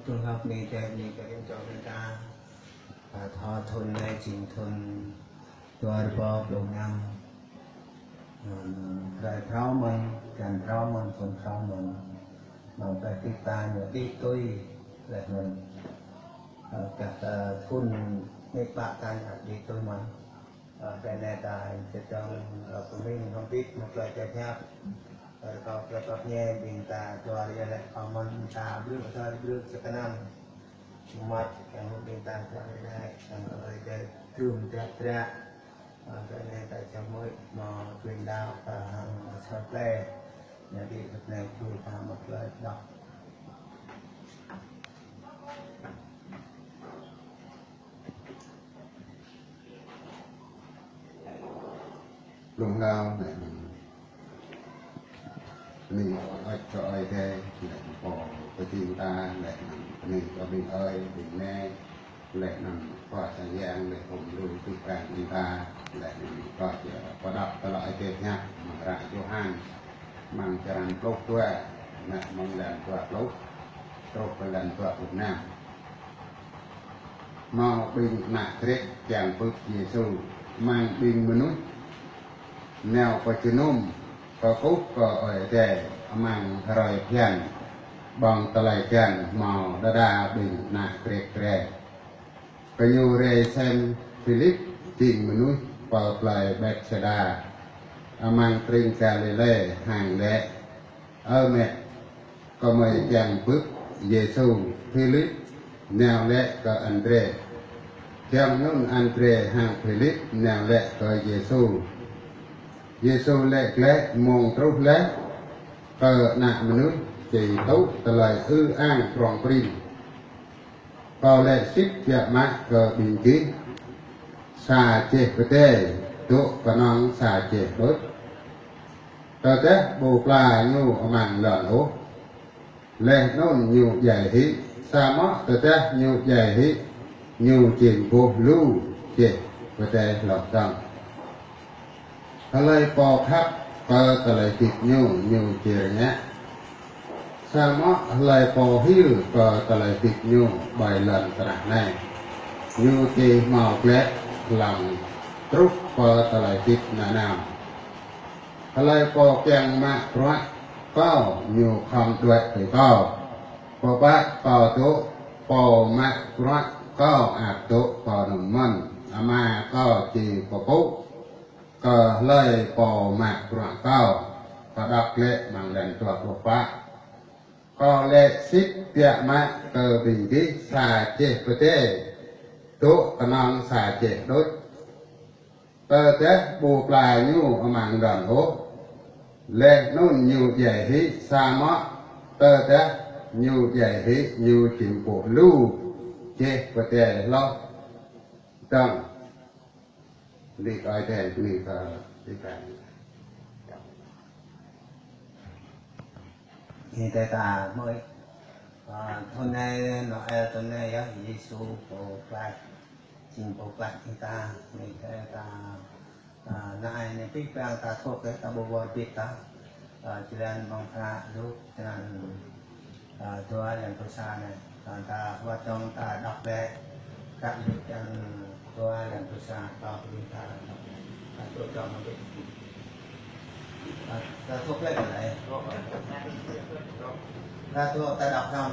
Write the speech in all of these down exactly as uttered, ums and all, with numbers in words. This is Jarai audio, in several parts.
Thun hơ̆k ni tĕ ni kơ ƀing čô ƀing ta. Ơ, thâo thun anai jing thun dua rơbâo pluh năm. Ơ, hrơi phrâo mơ̆n, blan phrâo mơ̆n, thun phrâo mơ̆n. Mơ̆ng tơlơi hơdip ta ñu đĭ tui, laih anŭn, ơ, kah, ơ, thun nik ƀă ta ñu đĭ tui mơ̆n. Ơ, ră anai ta čơčŏng, ơ, pơmĭn hơbĭt mơ̆ng tơlơi čơhiăp. Ơ, kâo tơlơi pap ñe ƀing ta dua rơyeh lĕ kâo mơ̆n ta ƀrư̆, ta ƀrư̆ čơkơnăm. Mơ̆t kiăng hơ̆k ƀing ta dua rơyeh lĕ, kiăng kơ ơi adai trŭm drak drak. Ơ, ră anai ta čơmui mơ̆ ƀing đaŏ ta hăng sơplĕ. Ñu đĭ rơ̆t anai ču ta mơ̆ tơlơi đŏk. Blung hlâo lĕ anŭn bơni hơơč kơ Ơi Adai, lĕ anŭn pô pơjing ta, lĕ anŭn bơni kơ ƀing ơi, ƀing mĕ, lĕ anŭn Khua Sang Yang, lĕ phung lui tŭ pran ƀing ta, lĕ anŭn kơ pơđŏk tơlơi Ơi Adai hiăp mơ̆ng hră Yôhan, mơ̆ng črăn pluh dua, lĕ mơ̆ng blan dua pluh truh pơ blan dua pluh năm. Hmâo ƀing ană Grek kiăng bưp Yêsu amăng ƀing mơnuih nao pơjơnum kơkuh kơ Ơi Adai amăng hrơi phiăn, ƀơ̆ng tơlơi jăn hmâo đơđa ƀing ană Grek rai. Gơñu rai sem Philip jing mơnuih pơ plơi Betsaida amăng tring Galilê hăng laĭ: Ơ mĕ, gơmơi kiăng bưp Yêsu. Philip nao laĭ kơ Anđrê. Giŏng anŭn Anđrê hăng Philip nao laĭ kơ Yêsu. Yêsu laĭ glaĭ: Mông truh laih kơ Ană Mơnuih či tŭ tơlơi ư ang prŏng prin. Kâo laĭ sĭt biă mă kơ ƀing gih, sa čeh pơdai dŏ kơnơ̆ng sa čeh đôč. Tơdah ƀu pla ñu amăng lŏn ôh, laih anŭn ñu djai hĭ, samơ̆ tơdah ñu djai hĭ, ñu jing boh lu čeh pơdai hloh dơ̆ng. Hlơi pô khăp kơ tơlơi hơdip ñu, ñu či rơngiă. Samơ̆ hlơi pô hil kơ tơlơi hơdip ñu ƀơi lŏn tơnah anai, ñu či hmâo glaĭ hlŏng truh pơ tơlơi hơdip nanao. Hlơi pô kiăng mă bruă kâo, ñu khŏm đuaĭ tui kâo. Pơpă kâo dŏ, pô mă bruă kâo ăt dŏ pơ anŭn mơ̆n. Ama kâo či pơpŭ kơ hlơi pô mă bruă kâo. Pơđŏk glaĭ amăng blan dua pluh pă. Kâo laĭ sĭt biă mă kơ ƀing gih, sa čeh pơdai dŏ kơnơ̆ng sa čeh đôč. Tơdah ƀu pla ñu amăng lŏn ôh, laih anŭn ñu djai hĭ, samơ̆ tơdah ñu djai hĭ, ñu jing boh lu čeh pơdai hloh dơ̆ng. Lik Ơi Adai, lik, ơ, lik Ơi Adai. Ơi Adai ta mơi. Ơ, thun anai, Noel thun anai yơh, Yêsu pô pơklaih, jing pô pơklaih ƀing ta, Ơi Adai ta, ơ, anai anai pĭ păng ta thâo kơ ta ƀu wơr bĭt ta. Ơ, jơlan mơ̆ng hră Luk, jơlan, ơ, dua, jơlan pluh sa anai. Ơ, ta wơ̆t dơ̆ng ta đŏk glaĭ. Hră Luk jơlan dua, jơlan pluh sa, ta pơđing ta đŏk glaĭ. Ta tŭ dơ̆ng mơ̆ng bĭt. Ơ, ta thâo glaĭ kơ anai. Ta thâo ta đŏk hrŏm.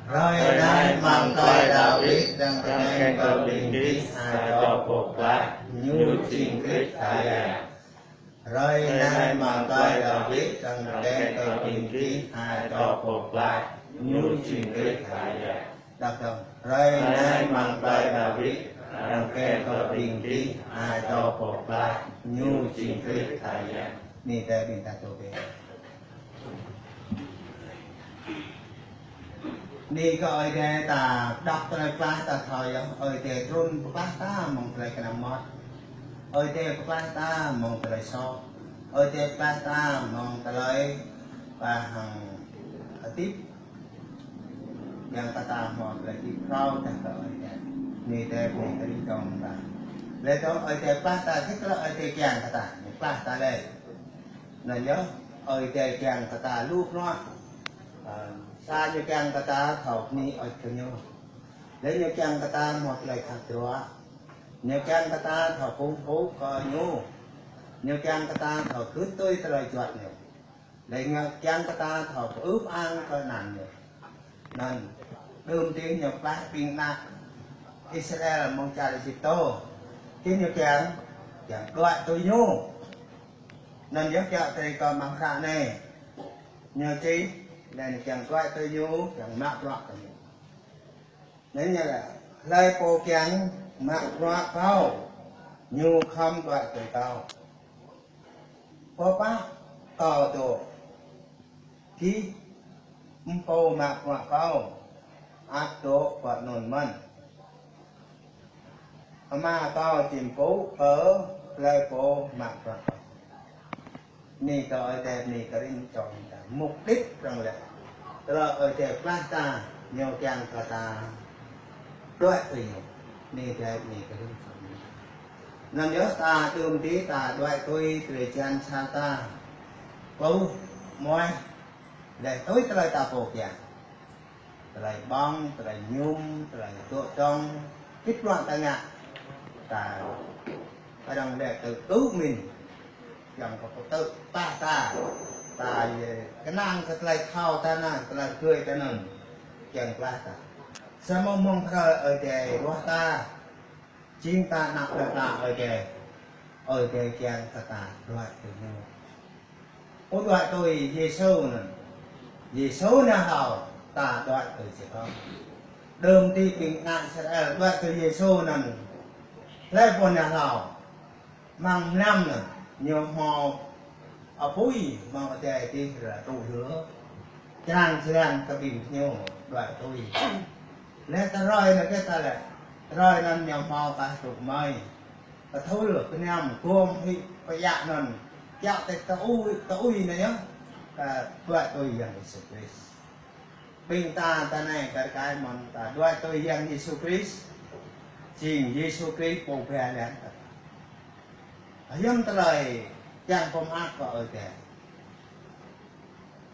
Hrơi anai amăng plơi Dawid, arăng keng kơ ƀing gih sa čô pô pơklaih, ñu jing Krist Khua Yang. Hrơi anai amăng plơi Dawid, arăng keng kơ ƀing gih sa čô pô pơklaih, ñu jing Krist Khua Yang. Đŏk dơ̆ng. Hrơi anai amăng plơi Dawid, arăng keng kơ ƀing gih sa čô pô pơklaih, ñu jing Krist Khua Yang. Anai tơlơi ƀing ta tŭ bĕ. Anai kơ Ơi Adai ta đŏk tơlơi pơklaih ta thâo yơh, Ơi Adai trŭn pơklaih ta mơ̆ng tơlơi kơnăm mơmŏt. Ơi Adai pơklaih ta mơ̆ng tơlơi soh. Ơi Adai pơklaih ta mơ̆ng tơlơi pơhăng hơdip. Yang kơ ta hmâo tơlơi hơdip phrâo tah kơ Ơi Adai. Anai tơlơi ƀing ta rĭm čô ta. Laih dơ̆ng Ơi Adai pơklaih ta, sĭt tơlơi Ơi Adai kiăng kơ ta. Anai pơklaih ta laih. Anŭn yơh, Ơi Adai kiăng kơ ta lu bruă. Sa ñu kiăng kơ ta thâo bơni ơi kơ ñu. Lĕ ñu kiăng kơ ta hmâo tơlơi khăp drua. Ñu kiăng kơ ta thâo kơkuh pơpŭ kơ ñu. Ñu kiăng kơ ta thâo gưt tui tơlơi juăt ñu. Lĕ ñu kiăng kơ ta thâo pơư pơang kơ anăn ñu. Anŭn, đưm dih ñu pơklaih ƀing ană Israel mơ̆ng čar Êjiptô. Kơ ñu kiăng, kiăng đuaĭ tui ñu. Anŭn yơh kiăng tơlơi kơ mơ̆ng hră anai. Ñu čih, lĕ ñu kiăng đuaĭ tui ñu, kiăng mă bruă kơ ñu. Anŭn ñu laĭ, hlơi pô kiăng mă bruă kâo, ñu khŏm đuaĭ tui kâo. Pơpă kâo dŏ, gih ƀu mă bruă kâo, ăt dŏ pơ anŭn mơ̆n. Ama kâo či pơpŭ kơ hlơi pô mă bruă kâo. Anai kơ Ơi Adai, anai kơ rĭm čô ta. Mục đích arăng lĕ. Tơlơi Ơi Adai pơklaih ta, ñu kiăng kơ ta đuaĭ tui ñu. Anai kơ, anai kơ rĭm čô ta. Anŭn yơh ta đưm dih ta đuaĭ tui drơi jăn čar ta. Kơ mơ̆, lĕ tui tơlơi ta pô kiăng. Tơlơi ƀơ̆ng, tơlơi mơñum, tơlơi dŏ dŏng, hơget bruă ta ngă. Ta, arăng lĕ tơ tŭ mĭn. Yang kơ tŭ ta ta. Ta yơh kơnang kơ tơlơi thâo ta anŭn, tơlơi gơi ta anŭn. Kiăng pơklaih ta. Samơ̆ mơ̆ng phrâo Ơi Adai ruah ta. Jing ta ană plei pla Ơi Adai. Ơi Adai kiăng kơ ta đuaĭ tui ñu. Ƀu đuaĭ tui Yêsu anŭn. Yêsu ñu hlâo, ta đuaĭ tui či hlâo. Đưm dih ƀing ană Israel đuaĭ tui Yêsu anŭn. Hlơi pô ñu hlâo. Mơ̆ng mlam anŭn, ñu hmâo apui, mơ̆ng adai dih ră tŭ hơ̆. Črang črang kơ ƀing ñu đuaĭ tui. Lĕ tơrơi anŭn kơ ta lĕ. Tơrơi anŭn ñu hmâo kah tŭ mơi. Kơthul, kơnăm, gom hĭ, pơyă anŭn. Kiăng tĕk tơ ui, tơ ui anŭn yơh. Kơ đuaĭ tui Yang Yêsu Krist. Ƀing ta, ta anai kar kaĭ mơ̆n ta đuaĭ tui Yang Yêsu Krist. Jing Yêsu Krist pô ba lăng ta. Hiư̆m tơlơi kiăng pơmơak kơ Ơi Adai.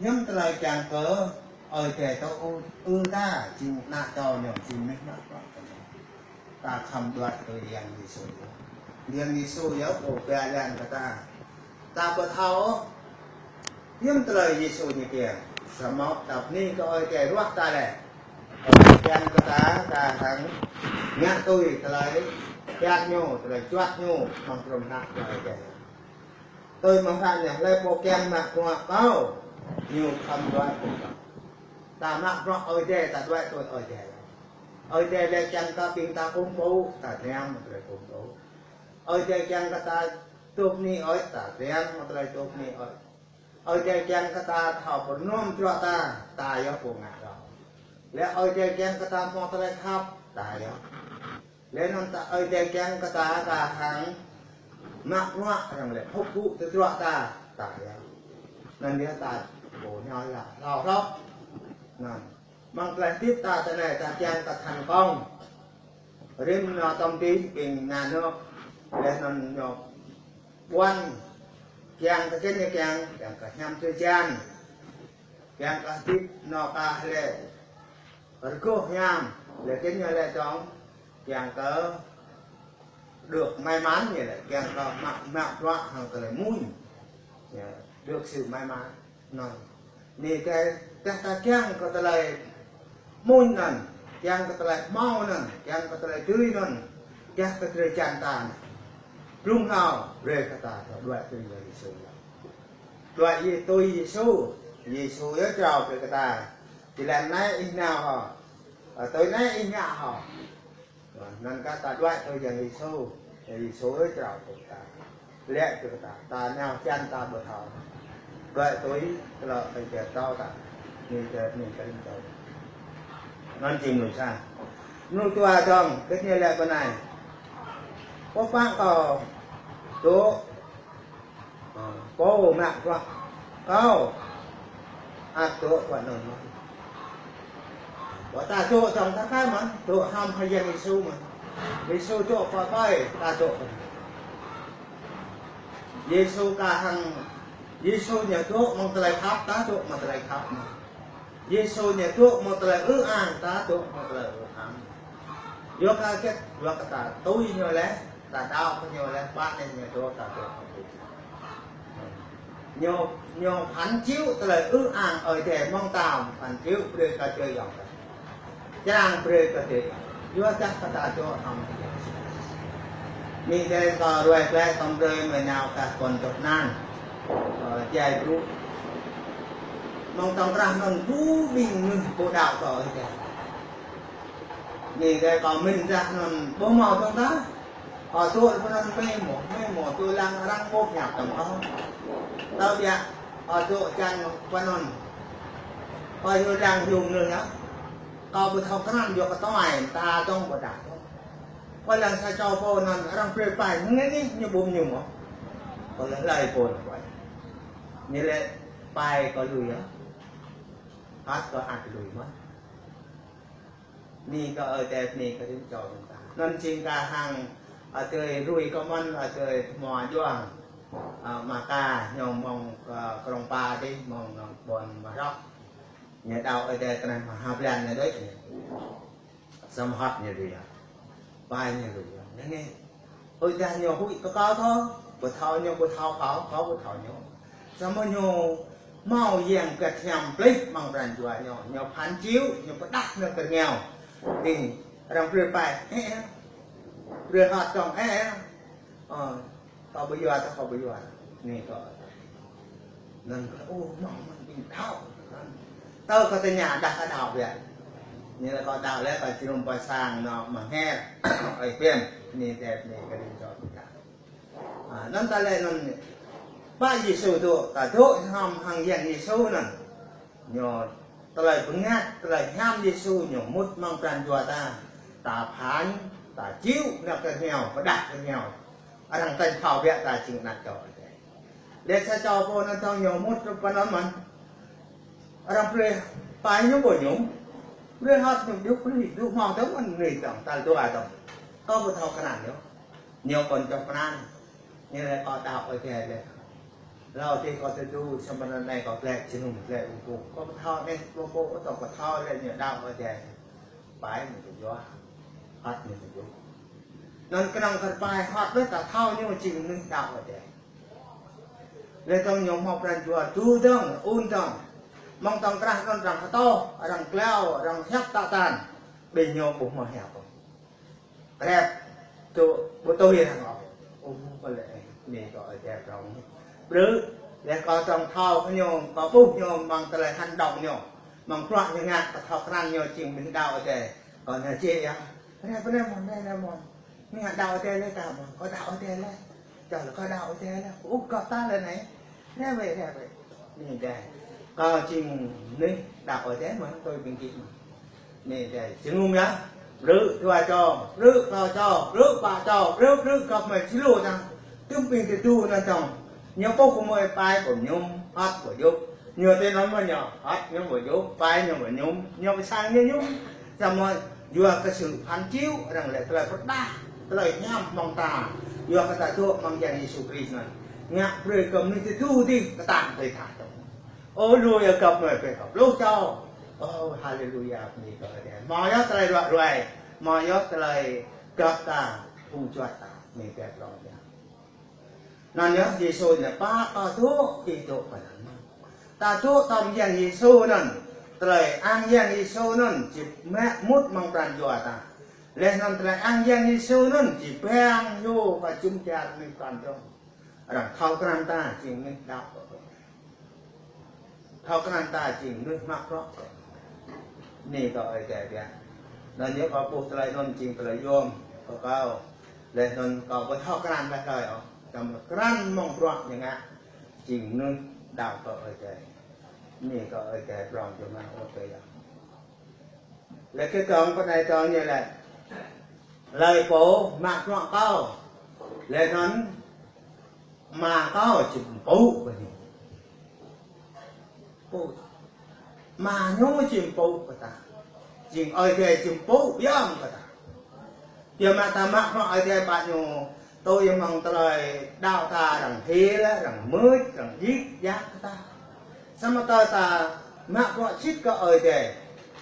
Hiư̆m tơlơi kiăng kơ Ơi Adai tŭ ư, ư ta, jing ană čô ñu, jing mơnuih ană čô ñu. Ta khŏm đuaĭ tui Yang Yêsu. Yang Yêsu yơh pô ba lăng kơ ta. Ta ƀu thâo, hiư̆m tơlơi Yêsu ñu kiăng. Samơ̆ ta bơni kơ Ơi Adai ruah ta lĕ. Ơi Adai kiăng kơ ta, ta hăng ngă tui tơlơi kiăng ñu, tơlơi juăt ñu, mơ̆ng trŏm hră Ơi Adai. Tui mơ̆ng hră ñu, hlơi pô kiăng mă bruă kâo, ñu khŏm đuaĭ tui kâo. Ta mă bruă Ơi Adai, ta đuaĭ tui Ơi Adai. Ơi Adai lĕ kiăng kơ ƀing ta kơkuh pơpŭ, ta tơña mă tơlơi kơkuh pơpŭ. Ơi Adai kiăng kơ ta dŏ bơni ơi, ta tơña mă tơlơi dŏ bơni ơi. Ơi Adai kiăng kơ ta thâo pơrơnŭm bruă ta, ta yơh pô ngă rŏ. Lĕ Ơi Adai kiăng kơ ta hmâo tơlơi khăp, ta yơh. Lĕ anŭn ta Ơi Adai kiăng kơ ta, ta hăng mă bruă arăng lĕ hơ̆k gŭ tơdruă ta, ta yơh. Anŭn yơh ta pô ñu yơh hlâo hlâo. Anŭn. Mơ̆ng tơlơi hơdip ta tơ anai ta kiăng kơ thành công. Rĭm anŏ tŏm dih ƀing ană ñu, lĕ anŭn ñu ƀuăn, kiăng kơ kơ ñu kiăng, kiăng kơ hiam tui jan. Kiăng kơ hơdip anŏ kah lĕ rơgoh hiam, lĕ kơ ñu lĕ dŏng, kiăng kơ được may mắn ñu lĕ, kiăng kơ mă, mă bruă hăng tơlơi mơñum. Ñu, được sự may mắn. Anŭn. Anai kơ, kơ ta kiăng kơ tơlơi mơñum anŭn, kiăng kơ tơlơi hmâo anŭn, kiăng kơ tơlơi dưi anŭn, kiăng kơ drơi jăn ta anŭn. Blung hlâo, brơi kơ ta, ta đuaĭ tui Yêsu. Đuaĭ Yê-, tui Yêsu, Yêsu yơh jrao brơi kơ ta. Či lăng anai ih nao hŏ, ơ, tui anai ih ngă hŏ. Anŭn kơ ta đuaĭ tui Yang Yêsu, Yang Yêsu ơi jrao tui ta. Lĕ tui ta, ta nao čan ta ƀu thâo. Đuaĭ tui tơlơi Ơi Adai pơtô ta. Anai kơ, anai kơ rĭm čô. Anŭn jing mơnuih sa. Mơnuih dua dŏng, kơ ñu lĕ pơ anai. Pơpă kâo dŏ Ơ, pô mă bruă kâo ăt dŏ pơ anŭn mơ̆n. Ƀu ta dŏ tŏng ta kơ mơ̆n, dŏ hrŏm hăng Yang Yêsu mơ̆n. Yêsu dŏ pơ ƀai, ta dŏ pơ anŭn. Yêsu kah hăng, Yêsu ñu dŏ mơ̆ng tơlơi khăp, ta dŏ mơ̆ng tơlơi khăp mơ̆n. Yêsu ñu dŏ mơ̆ng tơlơi ư ang, ta dŏ mơ̆ng tơlơi ư ang. Yua kơ hơget? Yua kơ ta tui ñu laih, ta đaŏ kơ ñu laih, ƀă anai ñu dŏ, ta dŏ kơ ñu. Ñu, ñu phản chiếu tơlơi ư ang Ơi Adai mơ̆ng ta, phản chiếu brơi kơ tơlơi yŏng ta. Čang brơi kơ tơlơi yŏng. Yua dah kơ ta dŏ hăng. Mĭ dêh kơ ruai klĕ tơm brơi mơ̆ nao kơ kơn dŏ nan. Ơ, jai brŭ. Mơ̆ng tơ̆ng krah anŭn ƀu ƀing mơnuih ƀu đaŏ kơ Ơi Adai. Anai kơ kâo mĭn dah anŭn ƀu hmâo tơ̆ng tah. Kâo dŏ pơ anŭn mơ̆ mơ̆, mơ̆ mơ̆ tui lăng arăng ƀu hiăp tơ̆ng kâo. Tơl biă kâo dŏ čan pơ anŭn. Kâo hyu lăng hyu ngơ yơh. Kâo ƀu thâo krăn yua kơ tơngai ta dŏng ƀu đaŏ. Kâo lăng sa čô pô anŭn arăng brơi pai ngă ngă ñu ƀu mơñum ôh. Kâo lăng hlơi pô anŭn kâo. Ñu laĭ pai kâo lui yơh. Ăt kâo ăt lui mơ̆n. Anai kơ Ơi Adai, anai kơ rĭm čô ta. Anŭn jing kah hăng adơi rui kơ mơ̆n, adơi hmua juang. Ơ, mơka ñu mơ̆ng, ơ, krong Pa dih, mơ̆ng, ơ, ƀôn Mơrŏk. Ñu đaŏ Ơi Adai tơnah mơha blan ñu đôč. Samơ̆ hăt ñu lui yơh. Pai ñu lui yơh. Anai ngă. Ơi Adai ñu huĭ kơ kâo thâo, ƀu thâo ñu, ƀu thâo kâo, kâo ƀu thâo ñu. Samơ̆ ñu hmâo Yang Bơngăt Hiam plih amăng pran jua ñu, ñu phản chiếu, ñu pơdah ñu kơ rơngiao. Ƀing arăng brơi pai, ơ, ơ. Brơi hăt dŏng, ơ, ơ. Ơ, kâo ƀu yua, kâo ƀu yua. Anai kơ. Anŭn kơ, ơ, mơ̆ng mơ̆ng ƀing đaŏ. Tơl kơ tơña dah kơ đaŏ biă. Anai lĕ kâo đaŏ lĕ kâo jơnum pơ sang anŏ mơ̆ng hĕ. Ơi Adai, anai dêh, anai kơ rĭm čô ta. Ơ, anŭn ta lĕ anŭn. Ƀă Yêsu dŏ, ta dŏ hăng, hăng Yang Yêsu anŭn. Ñu tơlơi bơngăt, tơlơi hiam Yêsu ñu mŭt amăng pran jua ta. Ta phản, ta chiếu, nao kơ rơngiao, pơdah kơ rơngiao. Arăng tañ thâo biă ta jing ană čô Ơi Adai. Lĕ sa čô pô anŭn tơ̆ng ñu mŭt pơ anŭn mơ̆n. Arăng brơi pai ñu ƀu mơñum. Brơi hăt ñu djŭp brơi, djŭp hmâo tơ̆ng mơ̆n anai tơ̆ng, tal dua tơ̆ng. Kâo ƀu thâo krăn ñu. Ñu kơn čŏk pran. Ñu laĭ kâo đaŏ Ơi Adai lĕ. Hlâo dih kâo tơdu, samơ̆ anai kâo glaĭ jơnum, glaĭ ung pŭ. Kâo ƀu thâo anai, ung pŭ, tơ̆ng kâo thâo lĕ ñu đaŏ Ơi Adai. Pai ñu tơjuă. Hăt ñu tơjuă. Anŭn kơnơ̆ng kơ pai hăt lĕ ta thâo ñu jing mơnuih đaŏ Ơi Adai. Lĕ tơ̆ng ñu hmâo pran jua tu dơ̆ng, un dơ̆ng. Mơ̆ng tơ̆ng krah anŭn arăng hơtŏh, arăng klâo, arăng hiăp tă tan. Ƀing ñu ƀu hmâo hiăp ôh. Rep, tŭ, ƀu tui arăng ôh. Ơ, kâo laĭ, anai kơ Ơi Adai prŏng. Brơi, lĕ kâo tơ̆ng thâo kơ ñu, kâo ƀuh ñu mơ̆ng tơlơi hăn dŏng ñu. Mơ̆ng bruă ñu ngă, kâo thâo krăn ñu jing mơnuih đaŏ Ơi Adai. Kâo ñu čih yơh. Rep, rep mơ̆n, rep, rep mơ̆n. Ñu ngă đaŏ Ơi Adai lĕ ta mơ̆n, kâo đaŏ Ơi Adai lĕ. Čang lĕ kâo đaŏ Ơi Adai lĕ. Ơ, kâo ta lĕ anai. Rep wĕ, rep wĕ. Anai dêh. Kâo jing mơnuih đaŏ Ơi Adai mơ̆n, tui ƀing gih mơ̆n. Anai dêh. Jơnum yơh. Brơi dua čô, brơi klâo čô, brơi pă čô, brơi, brơi găp mơi či lu tăng. Tơm ƀing tơdu anŭn tơ̆ng. Ñu ƀuh kơ mơi pai ƀu mơñum, hăt ƀu djŭp. Ñu tui anŭn mơ̆n ñu, hăt ñu ƀu djŭp, pai ñu ƀu mơñum, ñu ƀu sang ñu mơñum. Samơ̆ yua kơ sự phản chiếu, arăng laĭ tơlơi pơdah, tơlơi hiam mơ̆ng ta. Yua kơ ta dŏ mơ̆ng Yang Yêsu Krist anŭn. Ngă brơi kơ mơnuih tơdu dih kơtang tui ta tơ̆ng. Ơ, lui yơh găp mơi brơi kơ pluh čô. Ơ, haleluya, bơni kơ Ơi Adai. Hmâo yơh tơlơi ruă ruai, hmâo yơh tơlơi găp ta, phung juăt ta, bơni kơ Ơi Adai. Anŭn yơh Yêsu ñu pă ta dŏ, ih dŏ pơ anŭn. Ta dŏ tơ̆ng Yang Yêsu anŭn. Tơlơi ang Yang Yêsu anŭn či mă mŭt amăng pran jua ta. Laih anŭn tơlơi ang Yang Yêsu anŭn či pơang yua kơ jum dar mơnuih pran jua. Arăng thâo krăn ta jing mơnuih đaŏ. Thâo krăn ta jing mơnuih mă bruă. Anai kơ Ơi Adai biă. Anŭn yơh kâo ƀuh tơlơi anŭn jing tơlơi yôm kơ kâo. Laih anŭn kâo ƀu thâo krăn laih hlơi ôh. Kâo mă krăn mơ̆ng bruă ñu ngă. Jing mơnuih đaŏ kơ Ơi Adai. Anai kơ Ơi Adai prŏng jơmang ôh tui yơh. Lĕ kơ tơ̆ng pơ anai tơ̆ng ñu laĭ. Hlơi pô mă bruă kâo. Laih anŭn Ama kâo či pơpŭ kơ ñu. Pŭ. Ama ñu či pơpŭ kơ ta. Jing Ơi Adai či pơpŭ biă kơ ta. Biă mă ta mă bruă Ơi Adai ƀă ñu. Tui yơh mơ̆ng tơlơi đaŏ ta arăng hil, arăng mưč, arăng djik djak kơ ta. Samơ̆ tơl ta Mă bruă sĭt kơ Ơi Adai.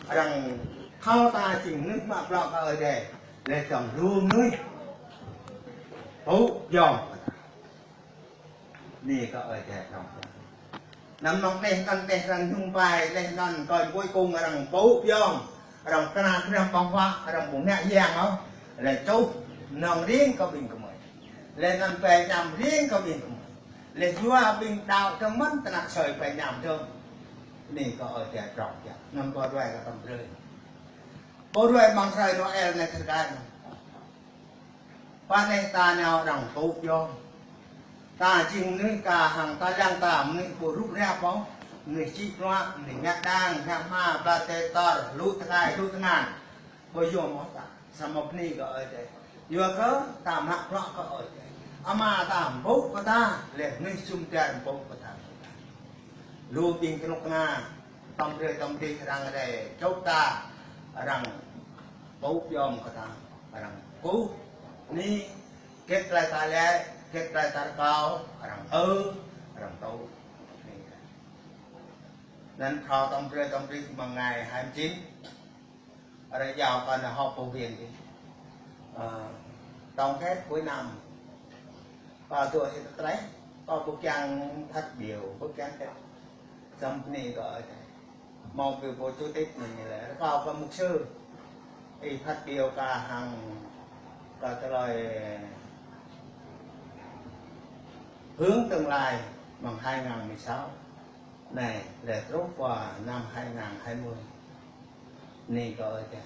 Arăng thâo ta jing mơnuih mă bruă kơ Ơi Adai. Laih dơ̆ng lu mơnuih pŭ yom. Anai kơ Ơi Adai dơ̆ng. Anăm nŏng anai anŭn, anai arăng nhung pai, laih anŭn kơn cuối cùng arăng pŭ yom. Arăng kơnang kơnang ƀơ̆ng huă, arăng ƀu ngă yang ôh. Laih čuh nŏng riêng kơ ƀing gơmơi. Laih anŭn pai ñam riêng kơ ƀing gơmơi. Laih yua ƀing đaŏ dơ̆ng mơ̆n tơnă sơi pai ñam dơ̆ng. Anai kơ Ơi Adai dơ̆ng yơh. Anŭn kơ ruai kơ tơm brơi. Kơ ruai mơ̆ng hrơi Noel anai tơkai anŭn. Pơ anai ta nao arăng pŭ yom. Ta jing mơnuih kah hăng ta lăng ta mơnuih ƀu rup rap ôh. Mơnuih čĭ bruă, mơnuih ngă đang, ngă hma, ba tê tor, lu tơkai, lu tơngan. Ƀu yom ôh ta. Samơ̆ bơni kơ Ơi Adai. Yua kơ ta mă bruă kơ Ơi Adai. Ama ta pŭ kơ ta, laih mơnuih jum dar pŭ kơ ta. Lu ƀing kơnuk kơna, tơm brơi tơm brơi arăng rai čŏk ta, arăng pŭ yom kơ ta, arăng kơkuh. Anai, hơget tơlơi ta lĕ, hơget tơlơi ta rơkâo, arăng ư, arăng tŭ. Anŭn phrâo tơm brơi tơm brơi mơ̆ng ngày hai mươi chín. Arăng iâu kơ anai họp hội viên đi. Ờ, tổng kết cuối năm. Kâo dŏ hĭ tơlơi, kâo ƀu kiăng phát biểu, ƀu kiăng hơget. Samơ̆ anai kơ Ơi Adai. Mơ̆ng ƀing pô chủ tịch anai lĕ, kâo kơ mục sư. Ih phát biểu kah hăng kơ tơlơi hướng tương lai mơ̆ng hai ngàn mười sáu. Anai, laih truh pơ năm hai ngàn hai mươi. Anai kơ Ơi Adai.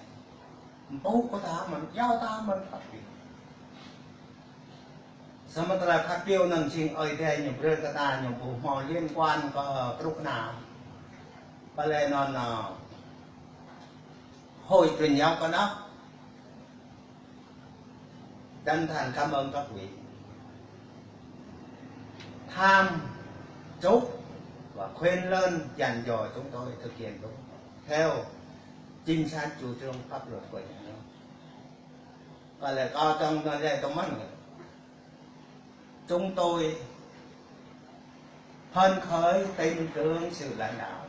Pŭ kơ ta mơ̆n, iâu ta mơ̆n phát biểu. Samơ̆ tơlơi phát biểu anŭn jing Ơi Adai ñu brơi kơ ta, ñu ƀu hmâo liên quan kơ kơnuk kơna. Pơ lĕ anŭn, ơ, Hội truyền giáo Cơ đốc chân thành cảm ơn các vị tham chúc và quyền lên dành cho chúng tôi thực hiện đúng theo chính sách chủ trương pháp luật của nhà nước. Và lại có trong đó dạy tôi mất người. Chúng tôi phấn khởi tin tưởng sự lãnh đạo.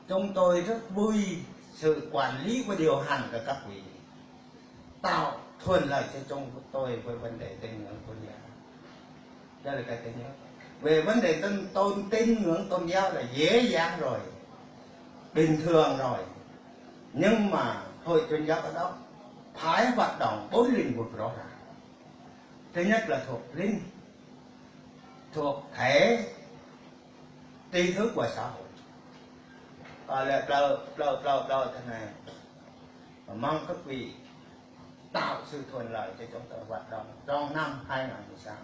Chúng tôi rất vui sự quản lý và điều hành của các vị, tạo thuận lợi cho chúng tôi với vấn đề tín ngưỡng tôn giáo. Đó là cái thứ nhất. Về vấn đề tôn, tôn, tín ngưỡng tôn giáo là dễ dàng rồi, bình thường rồi. Nhưng mà Hội truyền giáo Cơ đốc phải hoạt động bốn lĩnh vực rõ ràng. Thứ nhất là thuộc linh, thuộc thể, tri thức và xã hội. Và là plơ, plơ, plơ, plơ thế này. Và mong các vị tạo sự thuận lợi cho chúng tôi hoạt động trong năm hai ngàn mười sáu.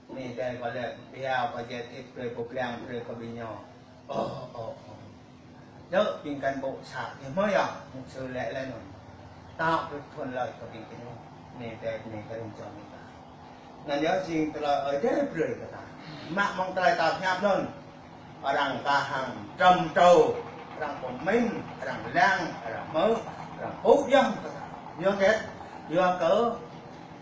Anai tơlơi kơ lĕ, biă kơ jĕ thĭt brơi pô pơblang brơi kơ ƀing ñu. Ơ, ơ, ơ. Djơ̆ ƀing cán bộ xã thì mới à, mục sư lĕ lĕ anŭn. Tạo được thuận lợi kơ ƀing gơñu. Anai tơlơi, anai tơlơi rĭm čô ƀing ta. Anŭn yơh jing tơlơi Ơi Adai brơi kơ ta. Mă mơ̆ng tơlơi ta pơhiăp anŭn. Arăng kah hăng trŏm trô, arăng pơmĭn, arăng lăng, arăng hmư̆, arăng pŭ yom kơ ta. Yua hơget? Yua kơ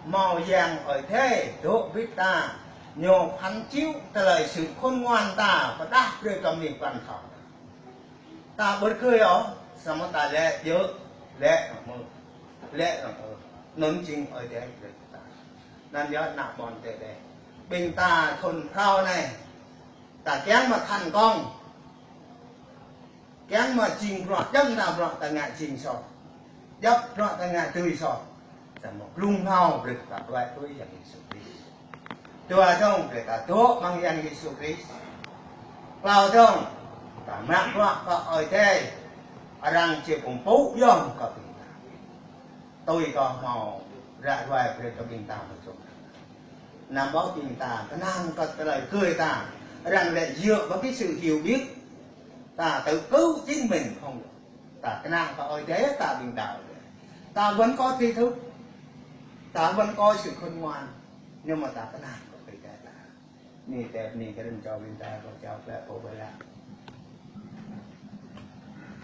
hmâo Yang Ơi Adai dŏ ƀơi ta, ñu phán chịu tơlơi sự khôn ngoan ta, pơdah brơi kơ mơnuih pran kơthâo. Ta ƀu rơgơi ôh, samơ̆ ta lĕ djơ̆, lĕ hmư̆, lĕ hmư̆. Anŭn jing Ơi Adai brơi kơ ta. Anŭn yơh ană ƀôn Ơi Adai. Ƀing ta thun phrâo anai, ta kiăng mă thành công. Kiăng mă jing bruă, djŏp ană bruă ta ngă jing soh. Djŏp bruă ta ngă dưi soh. Samơ̆ glung hmâo brơi ta đuaĭ tui Yang Yêsu Krist. Dua dơ̆ng brơi ta dŏ amăng Yang Yêsu Krist. Klâo dơ̆ng ta mă bruă kơ Ơi Adai. Arăng či pơpŭ yom kơ ƀing ta. Tui kơ hmâo ră ruai brơi kơ ƀing ta mơ̆ čŏng. Anăm ƀuh ƀing ta kơnang kơ tơlơi rơgơi ta. Arăng lĕ dựa vào cái sự hiểu biết. Ta tự cứu chính mình không được. Ta kơnang kơ Ơi Adai, ta ƀing đaŏ. Ta vẫn có tri thức. Ta vẫn có sự khôn ngoan. Nhưng mà ta kơnang kơ Ơi Adai ta. Anai tơlơi, anai kơ rĭm čô ƀing ta, kơ čô ƀlĕ pô ƀlĕ.